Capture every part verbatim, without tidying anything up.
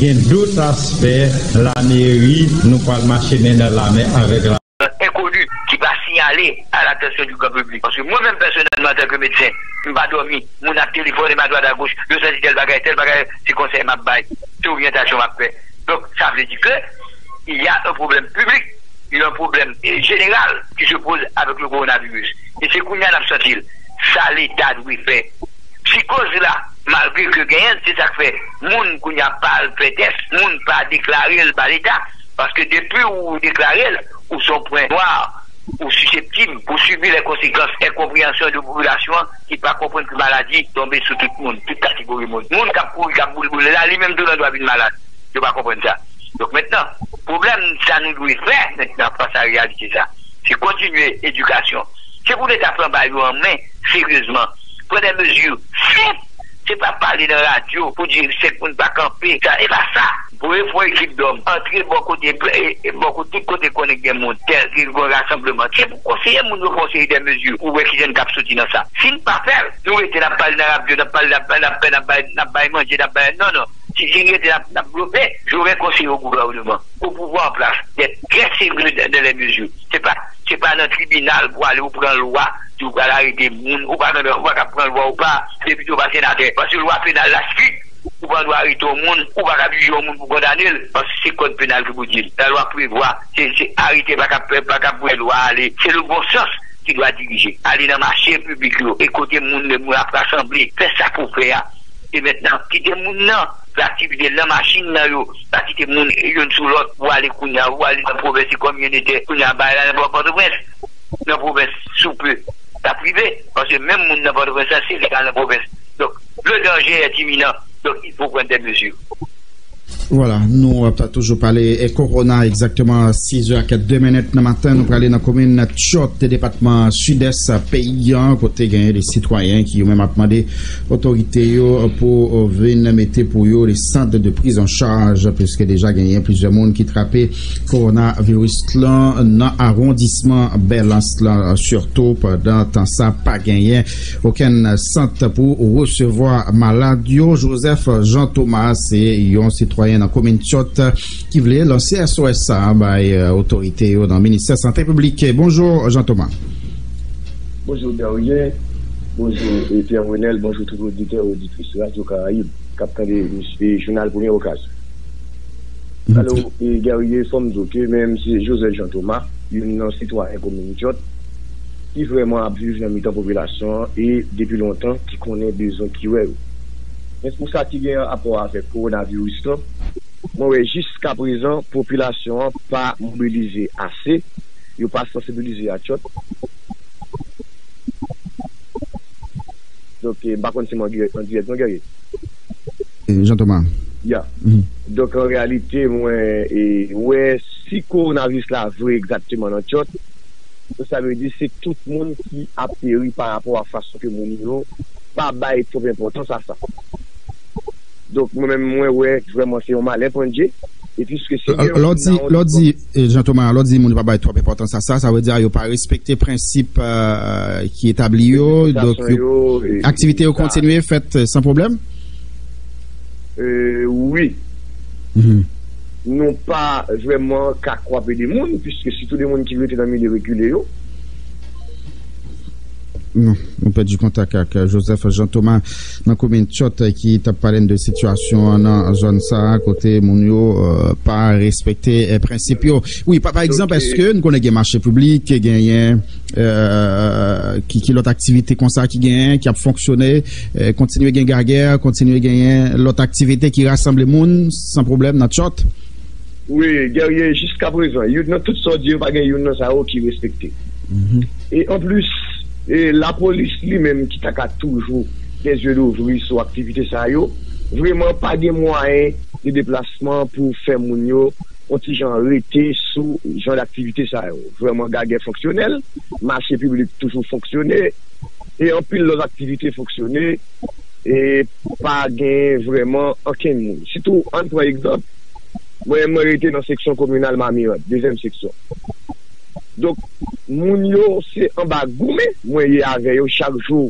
Gen dòt aspè, lameri, nou pral mache men nan lamen avèk la. Enkoni ki pa siyale a latansyon di gran piblik. Paske mwen menm pèsonèlman, antanke medsen, m pa dòmi, moun ap telefone m adwat agoch, yo santi tèl bagay, tèl bagay, se konsèy m ap bay, se oryantasyon m ap fè. Donk, sa vle di ke il y a un problème public, il y a un problème eh, général qui se pose avec le coronavirus. E se kounye a n ap santi l. Sa Leta dwe fè. Psikoz la, malgre ke genyen l, se sa k fè moun kounye a pa al fè tès, moun pa deklare l ba Leta. Paske depi ou deklare l, ou se yon pwen nwa, ou siseptib pou sibi lè konsekans enkonpreyansyon de popilasyon an ki pa konprann ke maladi tonbe sou tout moun, tout kategori moun. Moun k ap kouri, k ap boule boule la, li menm tou nan dwa vin malad. Yo pa konprann sa. Donk mentnan, pwoblèm sa nou dwe fè mentnan fas a reyalite sa, se kontinye edikasyon. Se pou Leta pran bagay yo an men seryezman. Pran de mezi senp. Se pa pale nan radyo pou di senk moun pa kanpe. Sa, e pa sa. Voye fon ekip dòm. Antre bò kote, e, e, bò kote, tout kote konnen gen moun. Tèl ke gen rasanbleman. Se pou konseye moun yo fè yon seri de mezi pou wè kijan n kab soti nan sa. Si n pa fè l, nou rete n ap pale nan radyo, n ap pale, n ap, n ap, n ap bay, n ap bay manje, n ap bay, non, non. Si, si n rete n ap, n ap blofe, j'aurais conseillé au gouvernement, au pouvoir en place, d'être très sérieux dans, dans les mesures. Se pa, se pa nan tribinal pou ale ou pran lwa, di ou pral arete moun, ou pa nan, ou pa ka pran lwa, ou pa depite, ou pa senatè. Paske lwa penal la strik, ou pa dwe arete yon moun, ou pa ka jije yon moun pou kondane l, paske se kòd penal ki pou di l. Lalwa prevwa, se, se arete pa ka, pa ka voye lwa ale. Se le bon sens ki dwe dirije. Ale nan mache piblik yo, e kote moun, moun ap rasanble, fè sa pou fè a. E mentnan, kite moun nan, fè aktivite nan machin nan yo, pa kite moun youn sou lòt, ou ale kounye a, ou ale nan pwovens, se kòm youn ete, kounye a bay la nan Pòtoprens. Nan pwovens, sou pe, t ap rive, paske menm moun nan Pòtoprens la, se li k al nan pwovens. Donk, le danger est imminent, donc il faut prendre des mesures. Vwala, nou ap toujou pale e kowona egzakteman sis zè ak de minit nan maten. Nou prale nan komin Tchòt, depatman Sidès peyi a, kote genyen de sitwayen ki yo menm ap mande otorite yo pou vin mete pou yo de sant de priz an chaj, piske deja genyen plizyè moun ki trape kowonaviris lan nan awondisman Bèlans lan, sitou pandan tan sa pa genyen okenn sant pou resevwa malad yo. Joseph Jean Thomas se yon sitwayen nan komin Tchòt ki vle lanse S O S sa a bay, euh, otorite yo nan ministè sante piblik. Bonjou, Jean Thomas. Bonjou, Darien. Bonjou, eh, Pierre Renel. Bonjou, tout oditè, oditris Radyo Karayib k ap tande, eh, jounal Premye Okazyon. Alò, eh, Guerrier, fò m di w ke mwen menm se Joseph Jean Thomas, youn nan sitwayen komin Tchòt, ki vrèman ap viv nan mitan popilasyon an e depi lontan ki konnen bezwen ki wè yo. Men pou sa ki gen rapò avèk kowonaviris lan, mwen wè jiskaprezan popilasyon an pa mobilize ase, yo pa sansibilize a Tchòt. Donk, eh, m pa konn si mwen an dirèk, non, Guerrier. Eh, Jean Thomas. Ya. Mhm. Donk, an reyalite, mwen, eh, wè si kowonaviris la vre egzakteman nan Tchòt, sa vle di se tout moun ki ap peri pa rapò a fason ke moun yo pa bay twòp enpòtans a sa. Donk, mwen menm, mwen wè vrèman se yon malen pandje. E piske se gen yon moun nan yon lè w di, eh, Jean Thomas, lè w di moun yo pa bay twòp enpòtans a sa, sa vle di a yo pa respekte prensip, euh, ki etabli yo, donk yo, aktivite yo kontinye fèt, euh, san pwoblèm? Euh, wi. Mhm. Nou pa vrèman ka kwape de moun, piske sitou de moun ki rete nan milye rekile yo. Non, nou pèdi kontak ak Joseph Jean Thomas nan komin Tchòt ki t ap pale n de sitiyasyon an nan zòn sa a, kote moun yo, euh, pa respekte, euh, prensip yo. Wi, pa, pa egzanp, èske n konnen gen mache piblik, genyen, euh, ki, ki lòt aktivite konsa ki genyen, ki ap fonksyone, euh, kontinye gen gagè, kontinye genyen lòt aktivite ki rasanble moun san pwoblèm nan Tchòt? Wi, Guerrier, jiskaprezan, youn nan tout sa w di yo, pa gen youn nan sa yo ki respekte. Mhm. E anplis, e lapolis li menm ki ta ka toujou gen zye louvri sou aktivite sa yo, vrèman pa gen mwayen de deplasman pou fè moun yo yon ti jan rete sou jan d aktivite sa yo. Vrèman, gagè fonksyonèl, mache piblik toujou fonksyone, e anpil lòt aktivite fonksyone, e pa gen vrèman ankenn moun. Sitou, ann pran egzanp, mwen, mwen rete nan seksyon kominal Mamirant, dezyèm seksyon. Donk, moun yo, se anba goumen mwen ye avè yo chak jou.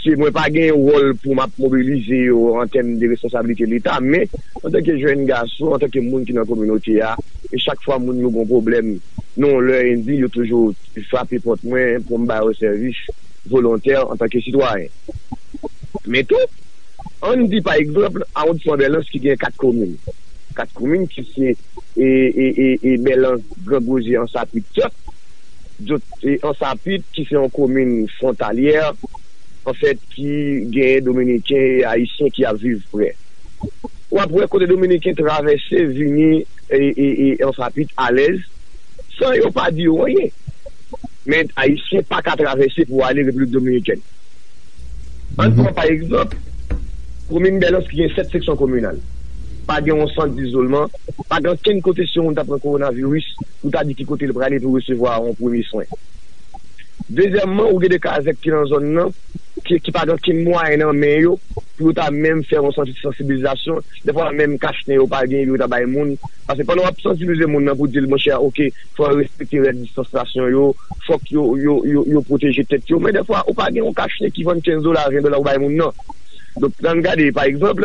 Se mwen pa gen wòl pou m ap mobilize yo an tèm de responsablite Leta, men antanke jèn gason, antanke moun ki nan kominote a, e chak fwa moun nou gon pwoblèm, nan yon lè indi, yo toujou frape pòt mwen pou m ba yo sèvis volontè antanke sitwayen. Men tou, ann di pa egzanp, awondisman Bèlans ki gen kat komin. Kat komin ki se e, e, e, e Bèlans, Gran Gwozye, Ansapit, Tyòt. Dot, e, Ansapit, ki se yon komin fwontalyè, anfèt, ki genyen Dominiken e Ayisyen ki ap viv prè. W ap wè kote Dominiken travèse vini e, e, e, Ansapit alèz, san yo pa di yo anyen. Men Ayisyen pa ka travèse pou ale Repiblik Dominikèn. Ann pran pa egzanp, komin Bèlans ki gen sèt seksyon kominal. Pa gen yon sant dizolman, pa gen okenn kote si yon moun ta pran kowonaviris, pou ta di ki kote l prale pou resevwa yon premye swen. Dezyèmman, ou gen de kazèk ki nan zòn nan, ki, ki pa gen okenn mwayen nan men yo, pou yo ta menm fè yon santi-, sansibilizasyon. Dèfwa menm kachnen yo pa gen, yo ta bay moun. Paske pandan w ap sansibilize moun nan pou di l, monchè, oke, fò w respekte règ distansasyon yo, fòk yo, yo, yo, yo pwoteje tèt yo. Men dèfwa, ou pa gen yon kachnen ki vann kenz dola, ven dola ou bay moun nan. Donk, ann gade, pa egzanp,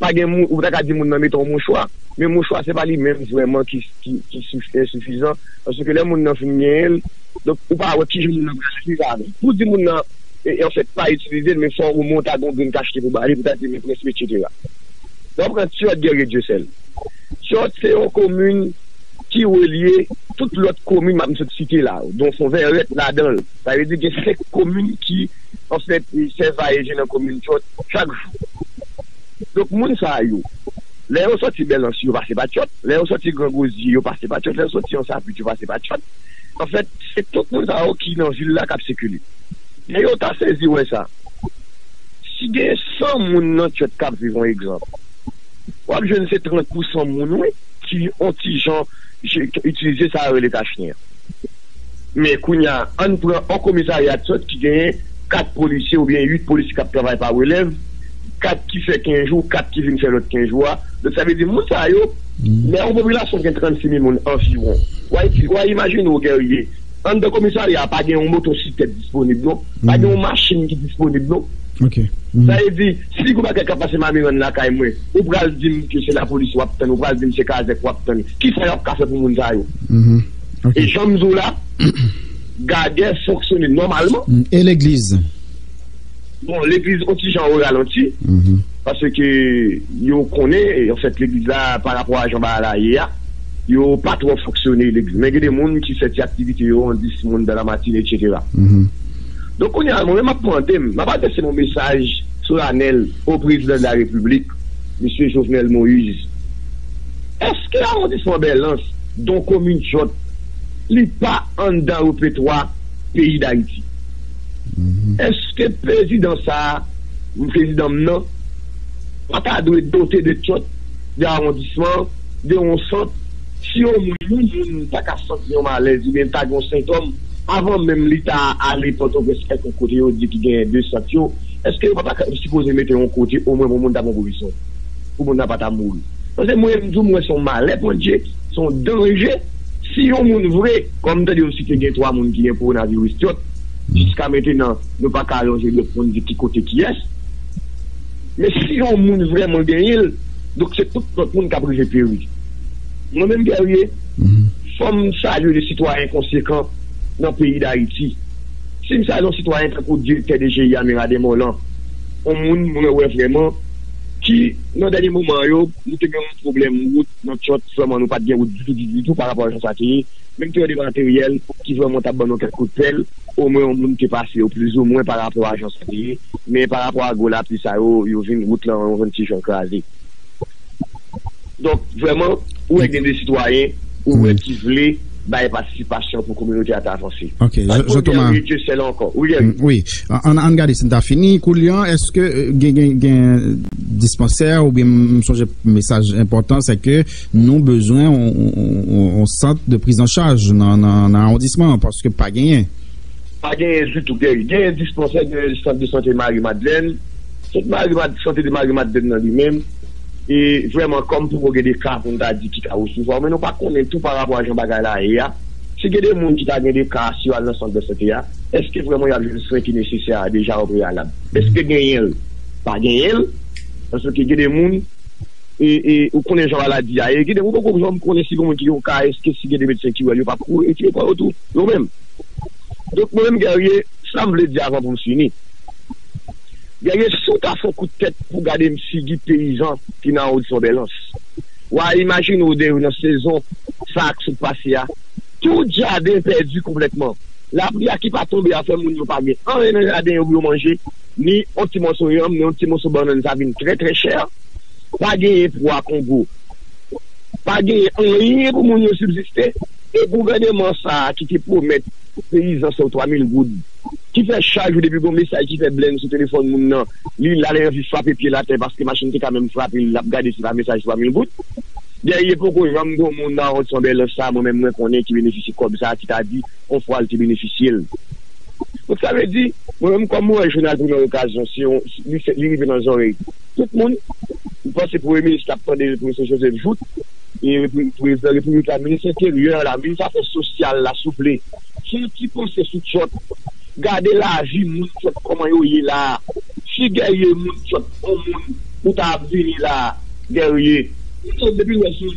pa gen moun, ou ta ka di moun nan mete yon mouchwa, men mouchwa, se pa li menm vrèman ki, ki, ki sif-, e, sifizan, paske lè moun nan fin genyen l, donk, ou pa wè kijan moun nan pral viv avè l. Pou di moun nan, e, e, anfèt, pa itilize l, men fò omwen w ta gen yon grenn kachnen pou ba li, pou ta di, men prensip, etsetera. Lè w pran Tyòt Guerrier Dieuseul. Tyòt se yon komin ki relye tout lòt komin m ap sot site la, donk fon vèrèt ladan l. Sa vle di gen senk komin ki, anfèt, sèvayeje nan komin Tyòt chak jou. Donk, moun sa yo, lè yo sòti Bèlans, yo pase pa Tyòt. Lè yo sòti Gran Gwozye, yo pase pa Tyòt. Lè yo sòti Ansapit, yo pase pa Tyòt. Anfèt, se tout moun sa yo ki nan vil la k ap sikile. Men yo ta sezi wè sa. Si gen san moun nan Tyòt k ap viv, yon egzanp, w ap jwenn se trant pousan moun, wi, ki yon ti jan je-, itilize sa yo rele kachnen an. Men kounye a, ann pran yon komisarya Tyòt ki genyen kat polisye oubyen uit polisye k ap travay pa relèv, kat ki fè kenz jou, kat ki vin fè lòt kenz jou a. Donk, sa vle di, moun sa yo, lè yon popilasyon gen trannsis mil moun anviwon, w a iti-, w a imajine w, Guerrier, anndan komisarya a, pa gen yon motosikèt disponib, non. Pa gen yon machin ki disponib, non. Sa vle di, si gon bagay k ap pase Mamirann lakay mwen, ou pral di m ke se lapolis w ap tann, ou pral di m se kazèk w ap tann. Kisa y ap ka fè pou moun sa yo? E jan m di w la, Gadè fonksyone nòmalman. E legliz? Bon, legliz yon ti jan o ralanti, paske yo konnen, e, anfèt, legliz la, pa rapò a jan bagay la ye a, yo pa twò fonksyone legliz. Men gen de moun ki fè ti aktivite yo, yon dis moun dan la matin, etsetera. Donk, kounye a, mwen menm, m ap mande m, m ap adrese yon mesaj solanèl o prezidan de la repiblik, mesye Jovenel Moïse. Èske awondisman Bèlans, don komin Tyòt, li pa anndan repetwa peyi Dayiti? Èske prezidan sa a, prezidan m nan, pa ta dwe dote de Tyòt, de awondisman, de yon sant? Si yon moun, yon moun ta ka santi yon malèz oubyen ta gen yon sentòm, avan menm li ta ale Pòtoprens kèlkonk kote yo di ki genyen de sant yo, èske yo pa ta ka sipoze mete yon kote omwen pou moun ta pran pwovizyon, pou moun nan pa ta mouri? Paske mwen, m di w, m wè se yon malè, Bondye, se yon danje. Si yon moun vre, kòm m tande yo site gen twa moun ki gen kowonaviris Tyòt, jiska mentenan, nou pa ka lonje dwèt pou n di ki kote kiyès. Men si yon moun vrèman genyen l, donk se tout lòt moun k ap rive peri. Mwen menm, Guerrier, fò m salye de sitwayen konsekan nan peyi Dayiti. Si m salye yon sitwayen tankou direktè D G I a, Mirade Molan, yon moun mwen wè vrèman ki, nan dènye moman yo, nou te gen yon pwoblèm wout nan Tyòt, vrèman, nou pa t gen wout ditou, ditou, ditou, pa rapò a jan sa te ye. Men m te wè de materyèl ki vrèman t ap ban nou kèk kout pèl, omwen yon moun te pase yo plizoumwen pa rapò a jan sa te ye, men pa rapò a gwo lapli sa yo, yo vin, wout lan, yon ti jan kraze. Donk, vrèman, ou wè gen de sitwayen, ou wè ki vle bay patisipasyon pou kominote a ta avanse. Ok, Jean Thomas. Wi, Guerrier. Wi, ann, ann gade si n ta fini. Koulian, èske, euh, gen, gen, gen dispansè oubyen m sonje mesaj enpòtan, se ke nou bezwen yon, yon, yon, yon sant de priz an chaj nan, nan, nan awondisman an, paske pa genyen. Pa genyen ditou, Guerrier. Genyen dispansè, genyen sant de sante Mari Madlèn. Sant Mari Mad-, sante de Mari Madlèn nan li menm. E vrèman, kòm pou gen de ka pou n ta di ki ka resevwa, men nou pa konnen tou pa rapò a jan bagay la ye a, Si gen de moun ki ta gen de ka, si yo al nan sant de sante a, èske vrèman y ap jwenn swen ki nesesè a deja o preyalab? Èske genyen l? Pa genyen l, paske gen de moun, e, e, ou konnen jan maladi a ye, gen de moun poko janm konnen si gen moun ki gen yon ka, èske si gen de medsen ki wè l, yo p ap kouri retire kò yo tou, yo menm. Donk, mwen menm, Guerrier, sa m vle di avan pou m fini. Guerrier, si w ta fè yon kout tèt pou gade figi peyizan ki nan Odisyon Bèlans, w a imajine w de nan sezon sa k sot pase a, tout jaden pèdi konplètman. Lapli a ki pa tonbe a fè moun yo pa gen anyen nan jaden yo pou yo manje, ni yon ti mòso yanm, ni yon ti mòso bannann, sa vin trè, trè chè. Pa genyen pwa Kongo. Pa genyen anyen pou moun yo sibziste. E gouvèneman sa a ki te pwomèt peyizan sa yo twa mil goud, ki fè chak jou depi gon mesaj ki fè blenn sou telefòn moun nan, li l ale anvi frape pye l atè paske machin te ka menm frape l, l ap gade si pa mesaj twa mil goud. Guerrier, poko janm gon moun nan Odisyon Bèlans sa, mwen menm mwen konnen ki benefisye kòb sa a, ki ta di yon fwa l te benefisye l. Donk, sa vle di, mwen menm kòm mwen wè Jounal Primè Okazyon, se yon, li, fè- li rive nan zòrèy tout moun. M panse Premye Minis la ap tande Premye Minis Joseph Jouthe, e Pre- Prezidan Repiblik la, Minis Enteryè la, Minis Afè Sosyal la, souple. Fè yon ti panse sou Tchòt. Gade lavi moun Tchòt, kòman yo ye la. Si Guerrier moun Tchòt, yon moun, ou ta ap vini la, Guerrier. Ou ta depi lè se yon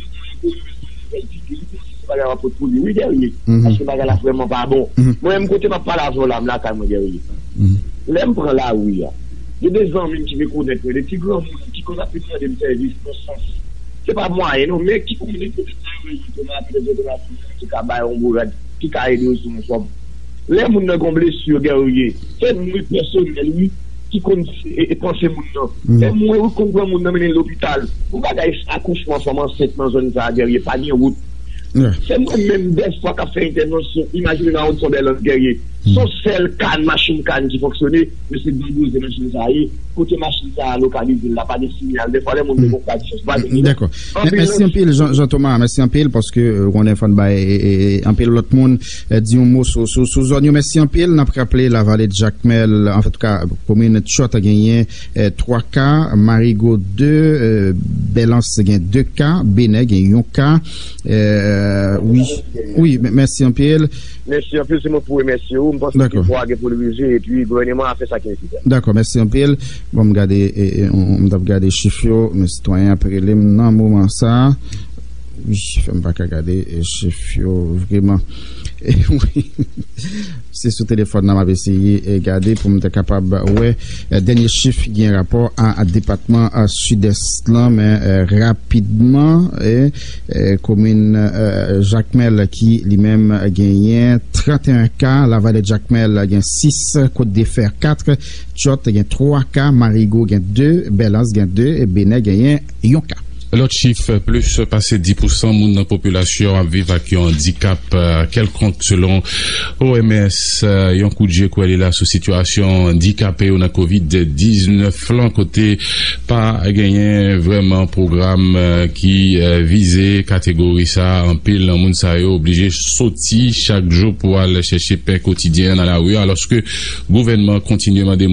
ekonomis, se bagay w ap pot pou li, wi, Guerrier. Paske bagay la vrèman pa bon. Mwen menm, kote m ap pale avè w la, m lakay mwen, Guerrier. Lè m pran lari a, gen de zanmi m ki rekonèt mwen, de ti granmoun ki konn ap vin mande m sèvis nan sans. Se pa mwayen, non, men ki konn rekonèt mwen, wi, Thomas, petèt Thomas, ki ka bay yon bourad, ki ka ede w sou yon kòb. Lè moun nan gon blesi, Guerrier, se mwen pèsonèl, wi, ki konn e, e panse moun nan. Se mwen, wi, konn pran moun nan mennen l lopital. Pou bagay akouchman fanm ansent nan zòn sa a, Guerrier, pa gen wout. Se mwen menm, dèfwa, k ap fè entèvansyon. Imajine nan Odisyon Bèlans, Guerrier. Se yon sèl kann, machin kann ki fonksyone, men se deboze machin sa a ye. Kote machin sa a lokalize l la, pa gen sinyal. Dèfwa, lè moun gen konpatisyon, se pa gen. Dakò. Mèsi anpil, Jean, Jean Thomas. Mèsi anpil paske, euh, ou konnen fò n bay, e, e, e, anpil lòt moun, euh, di yon mo sou, sou, sou zòn yo. Mèsi anpil. N ap raple Lavale de Jakmèl, antouka, komin Tchòt genyen, euh, twa ka, Marigo de, euh, Bèlans gen de ka, Benè gen yon ka. Euh, wi, wi, mè- mèsi anpil. Mèsi anpil, se mwen pou remèsye ou. M panse ke pwa gen pou l rive, epi gouvèneman a fè sa ki nesesè. Dakò, mèsi anpil. Bon, m gade, e, e, m t ap gade chif yo, men sitwayen ap rele m nan moman sa a. Wi, fè m pa ka gade, e, chif yo vreman. E, wi. Se sou telefòn nan m ap eseye, e, gade pou m te kapab wè, e, dènye chif ki gen rapò a, a depatman, a, Sidès lan, men, e, rapidman, e, e, komin, e, Jakmèl ki li menm genyen trannteyen ka, Lavale Jakmèl gen sis, Kot de Fè kat, Tchòt gen twa ka, Marigo gen de, Bèlans gen de, e Benè genyen yon ka. Lòt chif, plis pase dis pousan moun nan popilasyon ap viv ak yon andikap, eh, kèlkonk, selon O M S. Eh, yon kout je kwè li la sou sitiyasyon andikape yo nan kovid diznèf lan, kote pa genyen vrèman pwogram, eh, ki, eh, vize kategori sa a. Anpil nan moun sa yo oblije soti chak jou pou al chèche pen kotidyen nan lari a, alòske gouvènman an kontinye mande